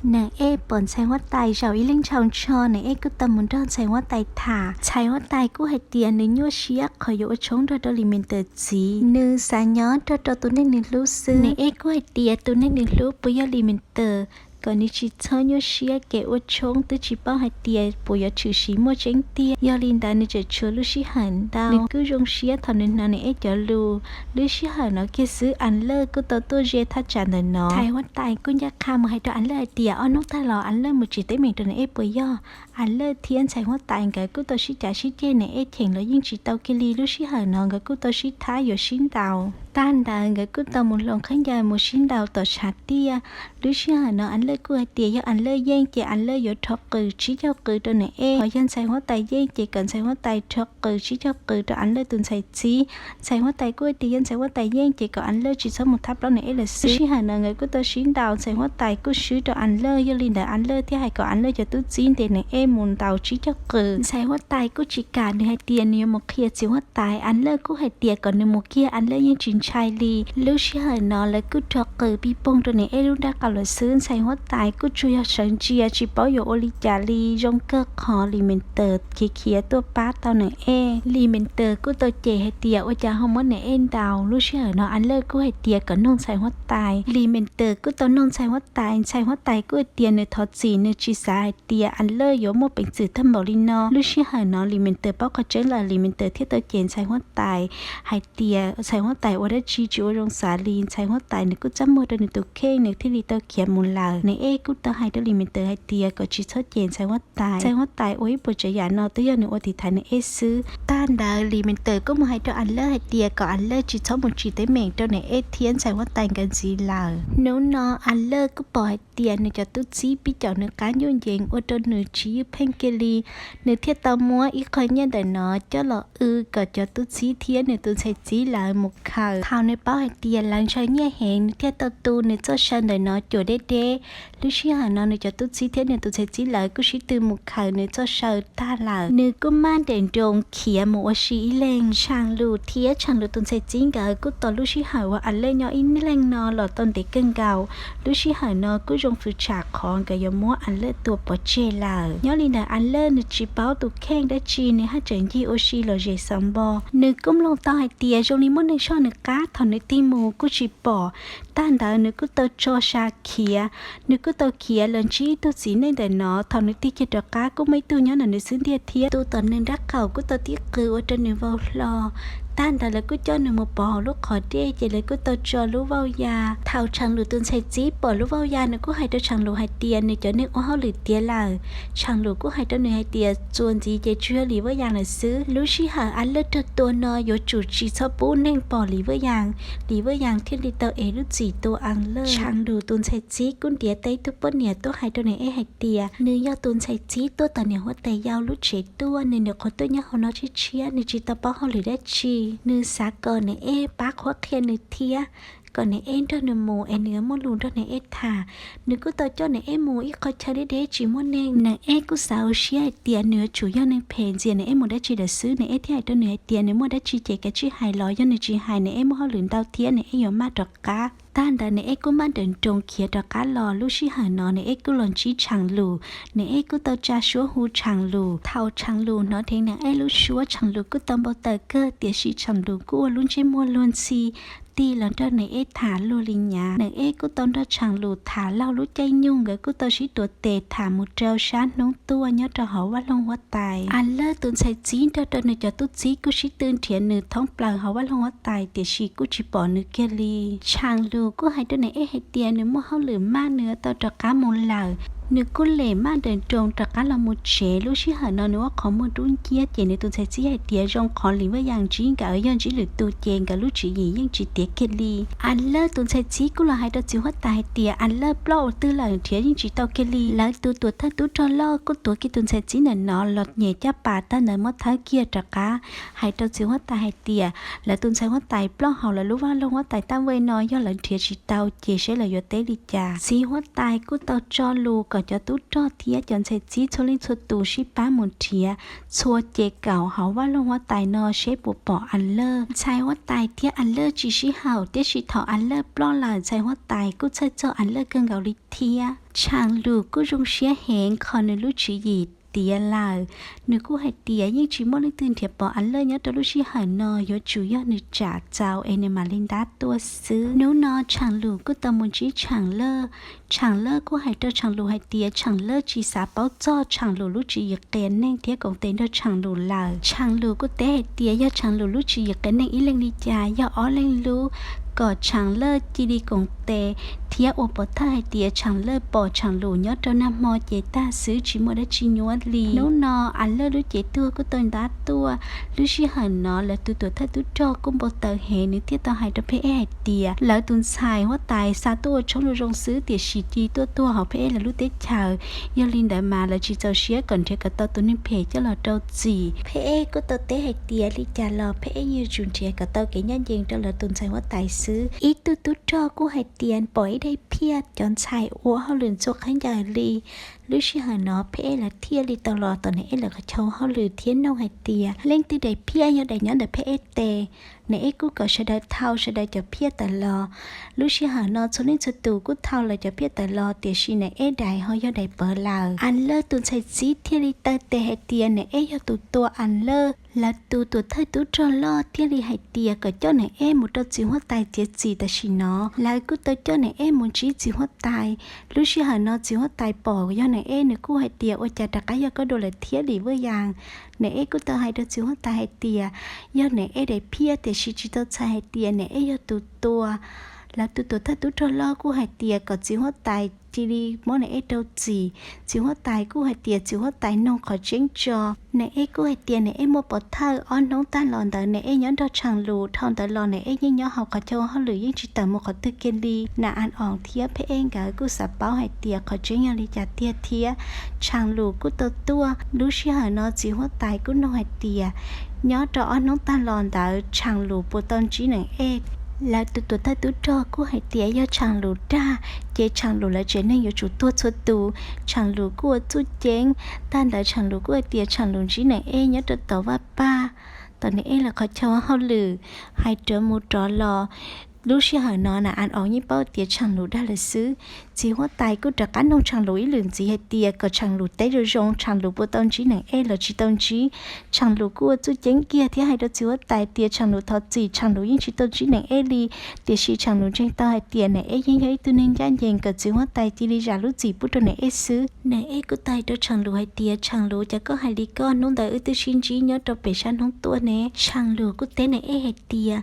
Nees Ej pom ntxhais huab tais zaum ib leeg ntshaus ntsho, Nees Ej kuj tau mus nrog ntxhais huab tais tham. Ntxhais huab tais kuj hais tias nws nyuaj siab qhov yuav ua tshoob nrog rau Lis Mes Tawm txiv. Nws xav nyob nrog rau tus neeg nws hlub xwb. Nees Ej kuj hais tias tus neeg nws hlub puas yog Lis Mes Tawm, kom nws tsis txhob nyuaj siab kev ua tshoob, twb tsis paub hais tias puas yuav tshwm sim muaj tseeb tiag. Yog li ntawd nws tseem tshuav lub sij hawm ntau. Nws kuj zoo siab thaum nws hnov Nees Ej cov lus. Lub sij hawm no kiag xwb As Lawj kuj tau tuaj ze thaj tsam ntawm no. Ntxhais huab tais kuj ncaj qha mus hais rau As Lawj hais tias ob hnub tag los As Lawj mus tsim teeb meem rau Nees Ej puas yog. As Lawj thiab ntxhais huab tais nkawd kuj tau sib cav sib ceg, Nees Ej cheem los yeej tsis tau kiag li. Lub sij hawm no nkawd kuj tau sib thab yuav sib ntaus. Tag ntawd nkawd kuj tau mus hloov khaub ncaws mus sib ntaus tom tshav tiaj. Lub sij hawm no As Lawj kuj hais tias yog As Lawj yeej ces As Lawj yuav rho qws tsib caug qws rau Nees Ej, ho yog ntxhais huab tais yeej ces kom ntxhais huab tais rho qws tsib caug qws rau As Lawj tus ntxhais txib. Ntxhais huab tais kuj hais tias yog ntxhais huab tais yeej ces kom As Lawj tsis txhob mus thab plaub Nees Ej lawm xwb. Lub sij hawm no nkawd kuj tau sib ntaus, ntxhais huab tais kuj swb rau As Lawj. Yog li ntawd As Lawj thiaj hais kom As Lawj cov tub txib ntes Nees Ej mus ntaus tsib caug qws. Ntxhais huab tais kuj tsis kam, nws hais tias nws yuav mus qhia txiv huab tais. As Lawj kuj hais tias kom nws mus kiag, As Lawj yeej tsis ntshai li. Lub sij hawm no lawv kuj rho qws pij poog rau Nees Ej lub nrab qaum lawm xwb. Ntxhais huab tais kuj tsuas yog sawv ntsia tsis paub yuav ua li cas li. Zoo kawg qhov Lis Mes Tawm khiav khiav tuaj pab tau Nees Ej. Lis Mes Tawm kuj tau cem hais tias ua cas ho muab Nees Ej ntaus. Lub sij hawm no As Lawj kuj hais tias kom nug ntxhais huab tais. Lis Mes Tawm kuj tau nug ntxhais huab tais. Ntxhais huab tais kuj hais tias nws thov txim, nws tsis xav hais tias As Lawj yuav muaj peev xwm tag npaum li no. Lub sij hawm no Lis Mes Tawm paub qhov tseeb lawm, Lis Mes Tawm thiaj tau cem ntxhais huab tais hais tias ntxhais huab tais ua dab tsi tsis ua zoo xav li. Ntxhais huab tais nws kuj txaj muag rau nws tus kheej, nws thiaj li tau khiav mus lawm. Nees Ej kuj tau hais rau Lis Mes Tawm hais tias kom tsis txhob cem ntxhais huab tais. Ntxhais huab tais ua ib puas tsav yam no twb yog nws ua tiv thaiv Nees Ej xwb. Tag ntawd Lis Mes Tawm kuj mus hais rau As Lawj hais tias kom As Lawj tsis txhob mus tsim teeb meem rau Nees Ej thiab ntxhais huab tais nkawd ntxiv lawm. Hnub no As Lawj kuj pom hais tias nws cov tub txib pib caum nws qab nyuj ncees ua rau nws tsis ywj pheej kiag li. Nws thiaj tau muab ib qho nyiaj ntawm no coj los w kom cov tub txib thiab nws tus ntxhais txib lawv mus khaws. Thaum nws paub hais tias lawv ntshaw nyiaj heev, nws thiaj tau tu nws txoj saw ntawm no cuam deb deb. Lub sij hawm no nws cov tub txib thiab nws tus ntxhais txib lawv kuj sib tw mus khaws nws txoj saw tag lawm. Nws kuj maj nrawm nroos khiav mus ua si ib leeg. Tshaas Lus thiab Tshaas Lus tus ntxhais txib nkawd kuj tos lub sij hawm uas As Lawj nyob ib leeg no los tau ntev kawg nkaus. Lub sij hawm no kuj zoo fwv tsham qhov nkawd yuav muab As Lawj tua pov tseg lawm. Nyob li ntawd As Lawj nws tsis paub tus kheej dab tsi, nws haj tseem ncig ua si lom zem xav npo. Nws kuj mloog tau hais tias zoo li muaj neeg soj nws qab thaum nws tig mus kuj tsis pom. Tag ntawd nws kuj tau tso sa khiav. Nws kuj tau khiav los ntsib ib tug txiv neej ntawm no, thaum nws tig kiag rov qab kuj muaj ib tug nyob ntawm nws xub ntiag thiab. Tu tom nws nrab qaum kuj tau tib qws ua rau nws vau hlo. Tag ntawd lawv kuj coj nws mus pov hauv lub qhov dej ces lawv kuj tau tso lub vauj ya. Thaum Tshaas Lus tus ntxhais txib pom lub vauj ya nws kuj hais rau Tshaas Lus hais tias nws cov neeg ua hauj lwm tiav lawm. Tshaas Lus kuj hais rau nws hais tias txuas ntxiv ces tsuas yog Lis Vaj Yaas lawm xwb. Lub sij hawm As Lawj raug tua no yuav tsum tsis txhob pub neeg pom Lis Vaj Yaas, Lis Vaj Yaas thiaj li tau ev lub txim tua As Lawj. Tshaas Lus tus ntxhais txib kuj ntiav tau ib tug poj niam tuaj hais rau Nees Ej hais tias nws yog tus ntxhais txib tuaj tom niam huab tais yau lub tsev tuaj, nws nyuam qhuav tuaj nyob hauv no tshiab tshiab, nws tsis tau paub hauj lwm dab tsi. Nws xav kom Nees Ej pab qhuab qhia nws thiab, kom Nees Ej nrog nws mus es nws yuav muaj lus nrog Nees Ej tham. Nws kuj tau coj Nees Ej mus ib qho chaw deb deb tsis muaj neeg. Nees Ej kuj xav ua siab hais tias nws yuav tsum yog neeg phem ntxias Nees Ej mus dab tsi lawm xwb. Nees Ej thiaj hais rau nws hais tias nws muaj dab tsi ces kav tsij hais los, yog nws tsis hais Nees Ej muaj hauj lwm ntau thiab Nees Ej yuav maj rov qab. Tag ntawd Nees Ej kuj maj nrawm nroos khiav rov qab los. Lub sij hawm no Nees Ej kuj los ntsib Tshaas Lus, Nees Ej kuj tau tsa suab hu Tshaas Lus. Thaum Tshaas Lus hnov dheev Nees Ej lub suab, Tshaas Lus kuj tau npau taws kawg, tiam sis Tshaas Lus kuj ua lub ntsej muag luag ntxhi tig los nrog Nees Ej tham luag li nyav. Nees Ej kuj tau nrog Tshaas Lus tham laug lub caij nyoog, nkawd kuj tau sib tuav tes tham mus rau sab hnub tuaj nyob rau hauv vaj loog huab tais. As Lawj tus ntxhais txib nrog rau nws cov tub txib kuj sib tw nrhiav nws thoob plaws hauv vaj loog huab tais, tiam sis kuj tsis pom nws kiag li. Tshaas Lus kuj hais rau Nees Ej hais tias nws muaj hauj lwm maj, nws yuav tau rov qab mus lawm. Nws kuj lem maj nrawm nroos rov qab los mus tsev. Lub sij hawm no nws ua qhov muag dub nciab, ces nws tus ntxhais txib hais tias zoo qhov Lis Vaj Yaas ntsib nkawd, yog ntsib lwm tus ces nkawd lub tswv yim yeej tsis tiav kiag li. As Lawj tus ntxhais txib kuj los hais rau txiv huab tais hais tias As Lawj ploj ua twg lawm, nrhiav yeej tsis tau kiag li. Lawv tus tuam thawj tub rog loj kuj tuav kiag tus ntxhais txib ntawm no los nyem caj pas, tag ntawd muab thawb kiag rov qab, hais rau txiv huab tais hais tias lawv tus ntxhais huab tais ploj hauv lawv lub vaj loog huab tais tab vej no, yog lawv nrhiav tsis tau ces saib lawv yuav teb li cas. Txiv huab tais kuj tau tso lus kom cov tub rog thiab cov ntxhais txib txhua leej txhua tus sib pab mus nrhiav txhua ces kaum hauv vaj loog huab tais no seb puas pom As Lawj. Ntxhais huab tais thiab As Lawj tsis sib haum, tiam sis thaum As Lawj ploj lawm, ntxhais huab tais kuj txhawj txog As Lawj kawg nkaus li thiab. Tshaam Lus kuj zoo siab heev qhov nws lub tswv yim tiav lawm. Nws kuj hais tias yeej tsis muaj leej twg nrhiav pom As Lawj nyob rau lub sij hawm no, yuav tsum yog nws tsam txaus es nws mam li ntab tuaj xwb. Hnub no Tshaam Lus kuj tau mus ntsib Tshaam Lawj. Tshaam Lawj kuj hais rau Tshaam Lus hais tias Tshaam Lawj tsis xav paub txog Tshaam Lus lub tswv yim qias neeg thiab koom tes nrog Tshaam Lus lawm. Tshaam Lus kuj teb hais tias yog Tshaam Lus lub tswv yim qias neeg ib leeg li cas, yog ob leeg lub, kom Tshaam Lawj cia li koom tes thiab ua pov thawj hais tias Tshaam Lawj pom Tshaam Lus nyob rau nag hmo ces tag xwb, tsis muaj dab tsi nyuaj li. Hnub no As Lawj lub cev tuag kuj tau ntab tuaj. Lub sij hawm no lawv tus tuam thawj tub rog kuj npau taws heev, nws thiaj tau hais rau Pheb Ej hais tias lawv tus ntxhais huab tais xa tuaj ua tshoob zoo zoo xwb, tiam sis cia li tuaj tuag hauv Pheb Ej lawv lub teb chaws. Yog li ntawd mas lawv tsis txaus siab kom nrhiav kom tau tus neeg phem coj los rau txim. Pheb Ej kuj tau teb hais tias li cas los Pheb Ej yeej yuav tsum nrhiav kom tau kev ncaj ncees rau lawv tus ntxhais huab tais xwb. Ib tug tub rog kuj hais tias pom ib daim phiaj cov ntxhais ua hauj lwm ntxhua qhaib ncaws li. Lub sij hawm no Pheb Ej lawv thiaj li tau los tom Niam Ej lawv qhov chaw hauj lwm thiab noog hais tias leej twg daim phiaj yog daim nyob ntawm Pheb Ej tes. Niam Ej kuj kom sawv daws thau sawv daws cov phiaj tawm los. Lub sij hawm no txhua leej txhua tus kuj thau lawv cov phiaj tawm los, tiam sis Niam Ej daim ho yog daim pawv lawm. As Lawj tus ntxhais txib thiaj li taw tes hais tias Niam Ej yog tus tua As Lawj. Lawv tus tuam thawj tub rog loj thiaj li hais tias kom coj Niam Ej mus rau txiv huab tais txiav txim tam sim no. Lawv kuj tau coj Niam Ej mus ntsib txiv huab tais. Lub sij hawm no txiv huab tais pom yog Niam Ej, nws kuj hais tias ua cas rov qab yog koj dua lawm thiab Lis Vuj Yas. Niam Ej kuj tau hais rau txiv huab tais hais tias yog Niam Ej daim phiaj, tiam sis tsis tau txhais hais tias Niam Ej yog tus tua. Lawv tus tuam thawj tub rog loj kuj hais tias kom txiv huab tais cia li muab Niam Ej rau txim. Txiv huab tais kuj hais tias txiv huab tais noog qhov tseeb tso. Niam Ej kuj hais tias Niam Ej muaj pov thawj, ob hnub tag los ntawd Niam Ej nyob nrog Tshaam Lus, dhau ntawd los Niam Ej yeej nyob hauv qhov chaw hauj lwm yeej tsis tawm mus qhov twg kiag li. Nas As Oos thiab Pheb Ej nkawd kuj xav paub hais tias qhov tseeb yog li cas tiag thiab. Tshaam Lus kuj tau tuaj. Lub sij hawm no txiv huab tais kuj noog hais tias nyob rau ob hnub tag los ntawd Tshaam Lus puas tau ntsib Niam Ej. Lawv tus tuam thawj tub rog kuj hais tias yog Tshaam Lus dag ces Tshaam Lus lawv tsev neeg yuav tsum tuag txhua tus. Tshaam Lus kuj ua txuj ceeb. Tag ntawd Tshaam Lus kuj hais tias Tshaam Lus ntsib Niam Ej nyob rau tom vaj pag, tom Niam Ej lawv qhov chaw hauj lwm, hais rov mus rov los. Lub sij hawm no Nas As Oos yeej paub tias Tshaam Lus dag lawm xwb. Txiv huab tais kuj rov qab noog Tshaam Lus ib lwm ntxiv hais tias kom Tshaam Lus teb zoo zoo Tshaam Lus puas tau ntsib Niam Ej los tsis tau ntsib. Tshaam Lus kuj ua txuj ceeb kiag thiab hais rau txiv huab tais tias Tshaam Lus thov txim, Tshaam Lus yeej tsis tau ntsib Niam Ej li, tiam sis Tshaam Lus ntseeg tau hais tias Niam Ej yeej yog ib tug neeg ncaj ncees, kom txiv huab tais cia li zam lub txim pub rau Niam Ej xwb. Niam Ej kuj tau hais rau Tshaam Lus hais tias Tshaam Lus, cas koj hais li ko, hnub ntawd wb twb sib ntsib nyob rau pem sab hnub tuaj ne. Tshaam Lus kuj teb Niam Ej hais tias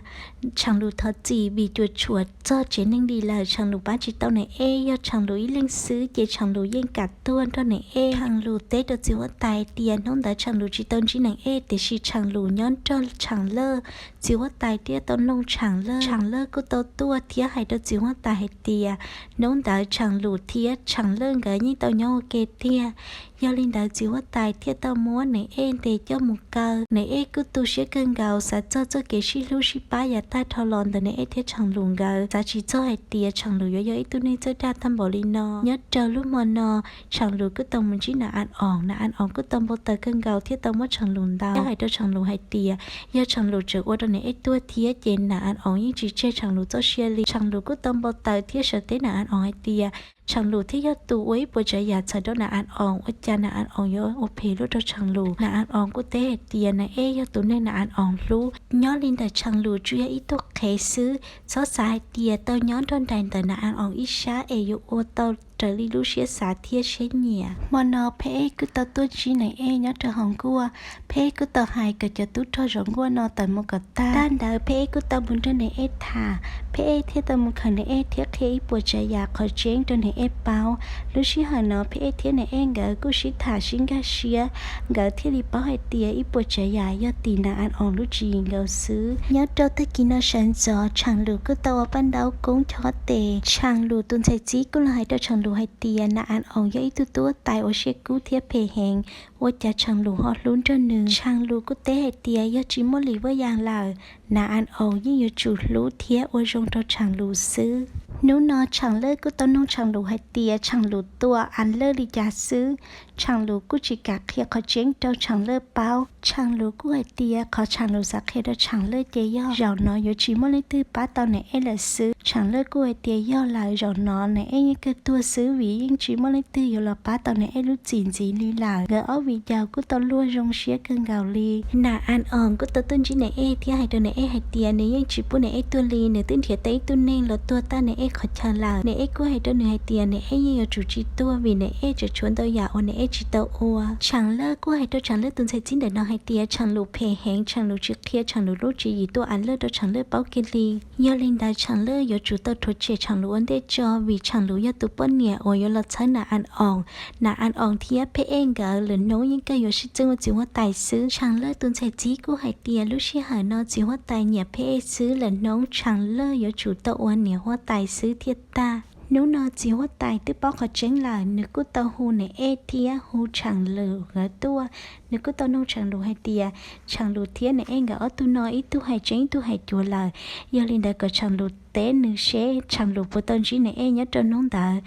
Tshaam Lus thov txim vim cuam tshuam txog tsev neeg li lawm, Tshaam Lus pab tsis tau Niam Ej, yog Tshaam Lus ib leeg xwb ces Tshaam Lus yeej kam tuag nrog Niam Ej. Tshaam Lus teb rau txiv huab tais tias hnub ntawd Tshaam Lus tsis tau ntsib Niam Ej, tiam sis Tshaam Lus nyob nrog Tshaam Lawj. Txiv huab tais thiaj tau noog Tshaam Lawj. Tshaam Lawj kuj tau tuaj thiab hais rau txiv huab tais hais tias hnub ntawd Tshaam Lus thiab Tshaam Lawj nkawd yeej tau nyob ua ke tiag. Yog li ntawd txiv huab tais thiaj tau muab Niam Ej ntes coj mus kaw. Niam Ej kuj tu siab kawg nkaus xav txog txoj kev sib hlub sib pab yav tag dhau los ntawm Niam Ej thiab Tshaam Lus nkawd. Xav tsis txog hais tias Tshaam Lus yuav yog ib tug neeg txawj dag tag npaum li no. Nyob rau lub hmo no, Tshaam Lus kuj tau mus ntsib Nas As Oos. Nas As Oos kuj tau npau taws kawg nkaus thiab tau muab Tshaam Lus ntaus thiab hais rau Tshaam Lus hais tias yog Tshaam Lus tseem ua rau Niam Ej tuag thiab ces Nas As Oos yeej tsis tseg Tshaam Lus txoj sia li. Tshaam Lus kuj tau npau taws thiab sawv teb Nas As Oos hais tias Tshaam Lus thiaj yog tus ua ib puas tsav yam txhawm rau Nas As Oos, ua cas Nas As Oos yuav ua phem luaj rau Tshaam Lus. Nas As Oos kuj teb hais tias Niam Ej yog tus neeg Nas As Oos hlub. Nyob li ntawm Tshaam Lus tsuas yog ib tug qhev xwb, txhob xav hais tias tau nyob nrog nraim ntawm Nas As Oos ib sab es yuav ua tau raws li lub siab xav thiab siab nyiam. Hmo no Pheb Ej kuj tau tuaj ntsib Niam Ej nyob rau hauv nkuaj. Pheb Ej kuj tau hais kom cov tub rog zov nkuaj no tawm mus kom tag. Tag ntawd Pheb Ej kuj tau mus nrog Niam Ej tham. Pheb Ej thiaj tau mus khawm Niam Ej thiab qhia ib puas tsav yam qhov tseeb rau Niam Ej paub. Lub sij hawm no Pheb Ej thiab Niam Ej nkawd kuj sib tham sib nkag siab, nkawd thiaj li paub hais tias ib puas tsav yam yog tim Nas As Oos lub tswv yim nkaus xwb. Nyob rau tag kis no sawv ntxov Tshaam Lus kuj tau ua paj ntaub koob chob tes. Tshaam Lus tus ntxhais txib kuj los hais rau Tshaam Lus hais tias Nas As Oos yog ib tug tub tais uas siab kub thiab phem heev, ua cas Tshaam Lus ho hlub nrog nws. Tshaam Lus kuj teb hais tias yog tsis muaj Lis Vuaj Yas lawm, Nas As Oos yeej yuav tsum hlub thiab ua zoo rau Tshaam Lus xwb. Hnub no Tshaam Laj kuj tau noog Tshaam Lus hais tias Tshaam Lus tua As Laj li cas xwb. Tshaam Lus kuj tsis kam qhia qhov tseeb rau Tshaam Laj paub. Tshaam Lus kuj hais tias qhov Tshaam Lus xav qhia rau Tshaam Laj ces yog zaum no yuav tsis muaj leej twg pab tau Nas Ej lawm xwb. Tshaam Laj kuj hais tias yog lawm, zaum no Nas Ej yeej kawg tuag xwb vim yeej tsis muaj leej twg yuav los pab tau Nas Ej lub txim ntxiv li lawm. Nkawd ob viv ncaus kuj tau luag zoo siab kawg nkaus li. Nas As Oos kuj tau tuaj ntsib Nas Ej thiab hais rau Nas Ej hais tias nws yeej tsis pub Nas Ej tuag li, nws twb nrhiav tau ib tug neeg los tuag tag Nas Ej qhov chaw lawm. Nas Ej kuj hais rau nws hais tias Nas Ej yeej yuav tsum tsis tuag vim Nas Ej tseem tshuav ntau yam uas Nas Ej tsis tau ua. Tshaam Laj kuj hais rau Tshaam Laj tus ntxhais txib ntawm no hais tias Tshaam Lus phem heev, Tshaam Lus tsis qhia Tshaam Lus lub tswv yim tua As Laj rau Tshaam Laj paub kiag li. Yog li ntawd Tshaam Laj yuav tsum tau rhuav tshem Tshaam Lus ua ntej tso vim Tshaam Lus yog tus poj niam uas yuav los txhawb Nas As Oos. Nas As Oos thiab Pheb Ej nkawd lwm hnub yeej kawg yuav sib txeeb ua txiv huab tais xwb. Tshaam Laj tus ntxhais txib kuj hais tias lub sij hawm no txiv huab tais nyiam Pheb Ej xwb, lwm hnub Tshaam Laj yuav tsum tau ua niam huab tais xwb thiaj tag. Hnub no txiv huab tais twb paub qhov tseeb lawm, nws kuj tau hu Nas Ej thiab hu Tshaam Lus nkawd tuaj. Nws kuj tau noog Tshaam Lus hais tias Tshaam Lus thiab Nas Ej nkawd ob tug no ib tug hais tseeb ib tug hais cuav lawm, yog li ntawd kom Tshaam Lus teb nws seb Tshaam Lus puas tau ntsib Nas Ej nyob rau hnub ntawd.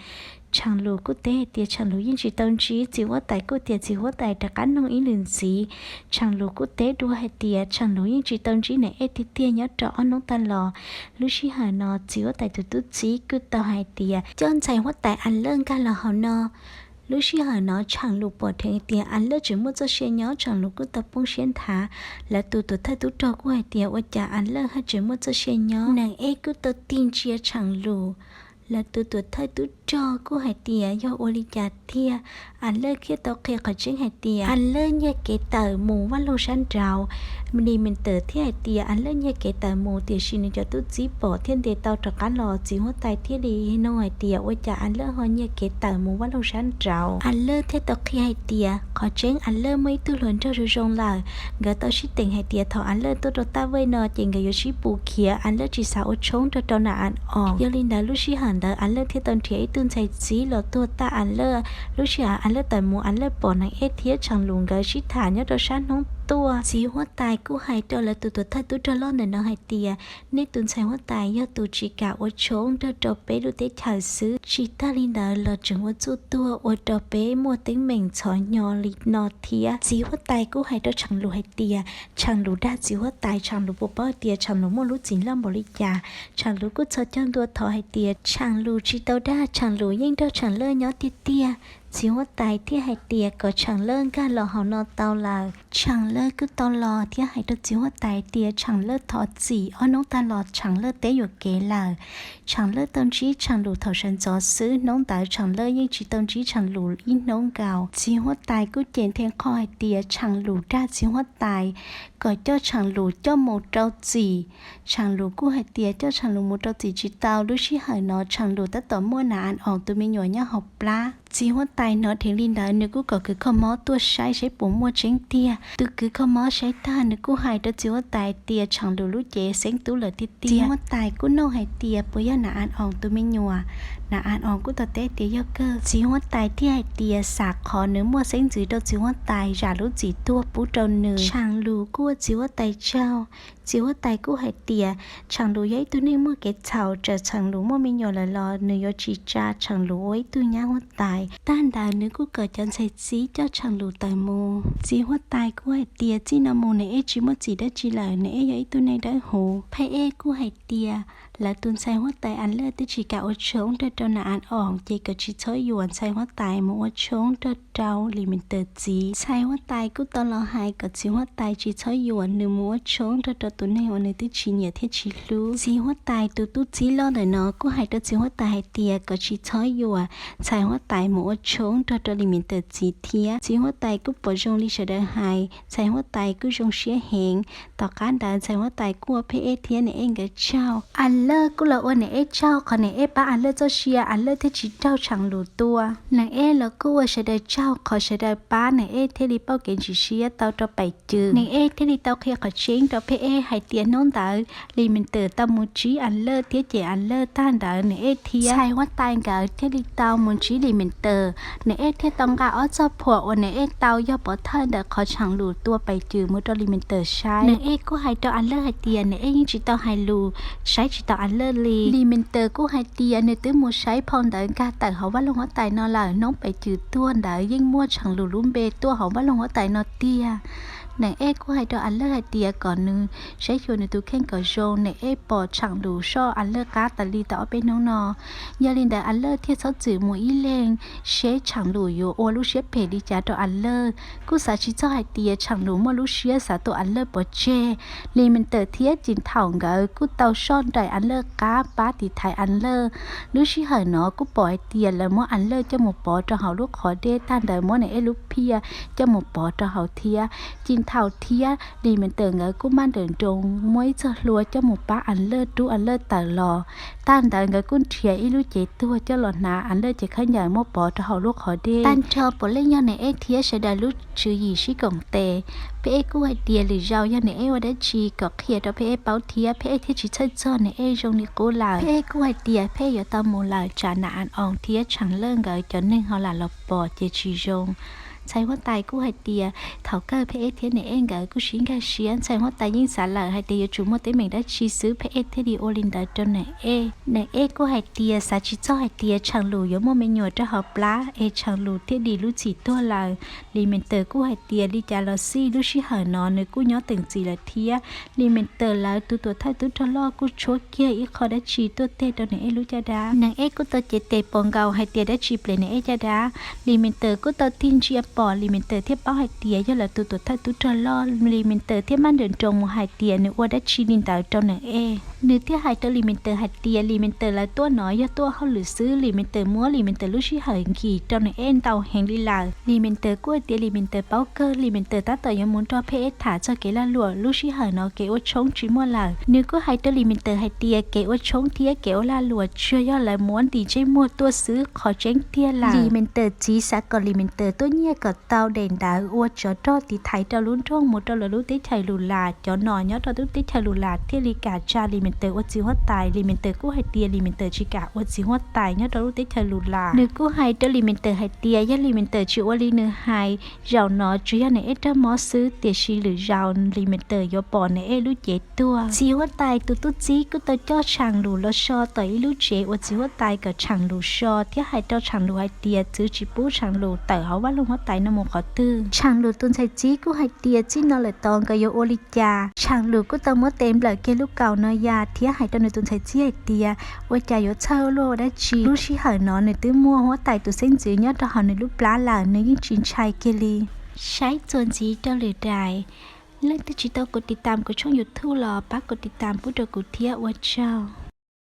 Tshaam Lus kuj teb hais tias Tshaam Lus yeej tsis tau ntsib. Txiv huab tais kuj tias txiv huab tais rov qab noog ib lwm ntxiv. Tshaam Lus kuj teb dua hais tias Tshaam Lus yeej tsis tau ntsib Nas Ej tiag tiag nyob rau ob hnub tag los. Lub sij hawm no txiv huab tais tus tub txib kuj tau hais tias coj ntxhais huab tais As Laj nkag los hauv no. Lub sij hawm no Tshaam Lus pom dheev tias As Laj tseem muaj txoj sia nyob, Tshaam Lus kuj tau poob siab nthav. Lawv tus tuam thawj tub rog kuj hais tias ua cas As Laj haj tseem muaj txoj sia nyob. Nas Ej kuj tau tig ntsia Tshaam Lus. Lawv tus tuam thawj tub rog kuj hais tias yog ua li cas tiag As Laj thiaj tau qhia qhov tseeb hais tias As Laj nyiag kev tawm mus vaj loog sab nraud. Lis Mis Tawm thiaj hais tias As Laj nyiag kev tawm mus, tiam sis nws cov tub txib pom thiaj ntes tau rov qab los. Txiv huab tais thiaj li noog hais tias ua cas As Laj ho nyiag kev tawm mus vaj loog sab nraud. As Laj thiaj tau qhia hais tias qhov tseeb As Laj muaj ib tug hluas nraug zoo zoo lawm. Nkawd tau sib teem hais tias thaum As Laj tuaj rau Taj Vej no ces nkawd yuav sib pus khiav, As Laj tsis xav ua tshoob nrog rau Nas As Oos. Yog li ntawd lub sij hawm ntawd As Laj thiaj tau nrhiav ib tug ntxhais txib los tuag tag As Laj. Lub sij hawm As Laj tawm mus, As Laj pom Nas Ej thiab Tshaam Lus nkawd sib tham nyob rau sab hnub tuaj. Txiv huab tais kuj hais rau lawv tus tuam thawj tub rog loj ntawm no hais tias nej tus ntxhais huab tais yog tus tsis kam ua tshoob nrog rau peb lub teb chaws xwb, tsis tag li ntawd los tseem ua txuj tuag ua rau peb muaj teeb meem ntxhov hnyo li no thiab. Txiv huab tais kuj hais rau Tshaam Lus hais tias Tshaam Lus dag txiv huab tais, Tshaam Lus puas paub hais tias Tshaam Lus muaj lub txim loj npaum li cas. Tshaam Lus kuj txhos caug ntua thov hais tias Tshaam Lus tsis tau dag, Tshaam Lus yeej nrog Tshaam Laj nyob tiag tiag. Txiv huab tais thiaj hais tias kom Tshaam Laj nkag los hauv no tau lawm. Tshaam Laj kuj tau los thiab hais rau txiv huab tais tias Tshaam Laj thov txim, ob hnub tag los Tshaam Laj teb yuam kev lawm. Tshaam Laj tau ntsib Tshaam Lus thaum sawv ntxov xwb, hnub ntawd Tshaam Laj yeej tsis tau ntsib Tshaam Lus ib hnub nkaus. Txiv huab tais kuj cem theej qho hais tias Tshaam Lus dag txiv huab tais kom coj Tshaam Lus coj mus rau txim. Tshaam Lus kuj hais tias coj Tshaam Lus mus rau txim tsis tau, lub sij hawm no Tshaam Lus tab tom muaj Nas As Oos tus me nyuam nyob hauv plab. Txiv huab tais hnov dheev li ntawd nws kuj kom kws kho mob tuaj saib seb puas muaj tseeb tiag. Tus kws kho mob saib tag nws kuj hais rau txiv huab tais tias Tshaam Lus lub cev xeeb tub lawm tiag tiag. Txiv huab tais kuj noog hais tias puas yog Nas As Oos tus me nyuam. Nas As Oos kuj tau teb tias yog kawg. Txiv huab tais thiaj hais tias xam qhov nws muaj xeeb ntxwv rau txiv huab tais zam lub txim tuag pub rau nws. Tshaam Lus kuj ua txiv huab tais tsaug. Txiv huab tais kuj hais tias Tshaam Lus yog ib tug neeg muaj kev txhaum, txawm Tshaam Lus muaj me nyuam lawm los nws yuav tsis tsa Tshaam Lus ua ib tug nyab huab tais. Tag ntawd nws kuj kom cov ntxhais txib coj Tshaam Lus tawm mus. Txiv huab tais kuj hais tias txij no mus Nas Ej tsis muaj txim dab tsi lawm, Nas Ej yog ib tug neeg dawb huv. Phaj Ej kuj hais tias lawv tus ntxhais huab tais As Laj twb tsis kam ua tshoob nrog rau Nas As Oos, ces kom tsis txhob yuam ntxhais huab tais mus ua tshoob nrog rau Lis Mis Tawm txiv. Ntxhais huab tais kuj tau los hais kom txiv huab tais tsis txhob yuam nws mus ua tshoob nrog rau tus neeg uas nws twb tsis nyiam thiab tsis hlub. Txiv huab tais tus tub txib loj ntawm no kuj hais rau txiv huab tais hais tias kom tsis txhob yuam ntxhais huab tais mus ua tshoob nrog rau Lis Mis Tawm txiv thiab. Txiv huab tais kuj pom zoo li sawv daws hais, ntxhais huab tais kuj zoo siab heev. Tom qab ntawd ntxhais huab tais kuj ua Phaj Ej thiab Nas Ej nkawd tsaug. As Laj kuj los ua Nas Ej tsaug qhov Nas Ej pab As Laj txoj sia, As Laj thiaj tsis raug Tshaam Lus tua. Nas Ej los kuj ua sawv daws tsaug qhov sawv daws pab Nas Ej thiaj li pauj kev ntsim siab tau rau Pais Cws. Nas Ej thiaj li tau qhia qhov tseeb rau Phaj Ej hais tias hnub ntawd Lis Mis Tawm tau mus ntsib As Laj thiab cem As Laj tag ntawd Nas Ej thiab ntxhais huab tais nkawd thiaj li tau mus ntsib Lis Mis Tawm. Nas Ej thiaj tau nqa ob txoj phuam uas Nas Ej tau yog pov thawj ntawm qhov Tshaam Lus tua Pais Cws mus rau Lis Mis Tawm saib. Nas Ej kuj hais rau As Laj hais tias Nas Ej yeej tsis tau hais lus, saib tsis Av Lawj li. Lis Mes Taws kuj hais tias nws twb mus saib phau ntawv nkag tawm hauv vaj loog huab tais no lawm, noob pem cwm tuag ntawd yeej muaj Tshaam Lus lub npe tuaj hauv vaj loog huab tais no tiag. Nees Ej kuj hais rau Av Lawj hais tias kom nws saib xyuas nws tus kheej kom zoo, Nees Ej pom Tshaam Lus soj Av Lawj qab tas li tau ob peb hnub no. Yog li ntawd Av Lawj thiaj txhob txwm mus ib leeg seb Tshaam Lus yuav ua lub siab phem li cas rau Av Lawj. Kuj xav tsis txog hais tias Tshaam Lus muaj lub siab xav tua Av Lawj pov tseg. Lis Mes Taws thiab Cim Thaum nkawd kuj tau soj nraim Av Lawj qab pab tiv thaiv Av Lawj. Lub sij hawm no kuj pom hais tias lawv muab Av Lawj coj mus pov rau hauv lub qhov dej, tag ntawd muab Nees Ej lub phiaj coj mus pov rau hauv thiab. Cim Thaum thiab Lis Mes Taws nkawd kuj maj nrawm nroos muab ib txoj hlua coj mus pab Av Lawj rub Av Lawj tawm los. Tag ntawd nkawd kuj nrhiav ib lub cev tuag coj los hnav Av Lawj cev khaub ncaws muab pov rau hauv lub qhov dej. Tag nrho puav leej yog Nees Ej thiab sawv daws lub tswv yim sib koom tes. Pheb Ej kuj hais tias lwm zaus yog Nees Ej ua dab tsi kom qhia rau Pheb Ej paub thiab, Pheb Ej thiaj tsis txhawj txog Nees Ej zoo li qub lawm. Pheb Ej kuj hais tias Pheb Ej yuav tau mus lawm, tsam Nas As Oos thiab Tshaam Lawj nkawd cov neeg ho lam los pom ces tsis zoo. Ntxhais huab tais kuj hais tias thaum kawg Pheb Ej thiab Nees Ej nkawd kuj sib nkag siab. Ntxhais huab tais yeej xav lawm hais tias yuav tsum muaj teeb meem dab tsi xwb Pheb Ej thiaj li ua li ntawd rau Nees Ej. Nees Ej kuj hais tias xav tsis txog hais tias Tshaam Lus yuav muaj me nyuam rau hauv plab es Tshaam Lus thiaj dim lub txim tuag lawm. Lis Mes Taws kuj hais tias li cas los xij lub sij hawm no nws kuj nyob teem txim lawm thiab. Lis Mes Taws lawv tus tuam thawj tub rog loj kuj tshuab kiag ib qho dab tsi tuaj teg rau Nees Ej lub caj dab. Nees Ej kuj tau cev tes pom nkaus hais tias dab tsi plev Nees Ej caj dab. Lis Mes Taws kuj tau tig ntsia pom, Lis Mes Taws thiaj paub hais tias yog lawv tus tuam thawj tub rog loj. Lis Mes Taws thiaj maj nrawm nroos mus hais tias nws ua dab tsi li ntawd rau Nees Ej. Nws thiaj hais rau Lis Mes Taws hais tias Lis Mes Taws lawv tuaj no yog tuaj hauj lwm xwb. Lis Mes Taws muab Lis Mes Taws lub sij hawm nkim rau Nees Ej ntau heev li lawm. Lis Mes Taws kuj hais tias Lis Mes Taws paub kawg, Lis Mes Taws tab tom yuav mus nrog Pheb Ej tham txog kev lag luam, lub sij hawm no kev ua tshoob tsis muaj lawm. Nws kuj hais rau Lis Mes Taws hais tias kev ua tshoob thiab kev ua lag luam tsuas yog lawv muab ntim ntsej muag tuaj xwb, qhov tseeb tiag lawm Lis Mes Taws txiv xav kom Lis Mes Taws tuaj nyiaj kom tau daim ntawv ua tsov rog tiv thaiv rau lub nroog mus rau lawv lub teb chaws Lus Las. Cov no nyob rau lub teb chaws Lus Las thiaj li kam tsa Lis Mes Taws ua txiv huab tais. Lis Mes Taws kuj hais tias Lis Mes Taws tsis kam ua txiv huab tais nyob rau lub teb chaws Lus Las. Nws kuj hais rau Lis Mes Taws hais tias yog Lis Mes Taws tsis ua li nws hais, zaum no tsuas yog Nees Ej raug mob xwb, tiam sis lwm zaus Lis Mes Taws yuav pom Nees Ej lub cev tuag. Txiv huab tais tus tub txib kuj tau coj Tshaam Lus los so tom ib lub tsev uas txiv huab tais kom Tshaam Lus so thiab hais rau Tshaam Lus hais tias txwv tsis pub Tshaam Lus tawm hauv vaj loog huab tais no mus qhov twg. Tshaam Lus tus ntxhais txib kuj hais tias txij no lawm tod nkawd yuav ua li cas. Tshaam Lus kuj tau muab tes nplawm kiag lub kaus no ya thiab hais rau nws tus ntxhais txib hais tias ua cas yuav txhawj luaj ua dab tsi. Lub sij hawm no nws twb muaj huab tais tus xeeb ntxwv nyob rau hauv nws lub plab lawm, nws yeej tsis ntshai kiag li. Saib txuas ntxiv rau lwm daim. Leej twg tsis tau kov tiv tam kuv tshooj YouTube los pab kov tiv tam pub rau kuv thiab, ua tsaug.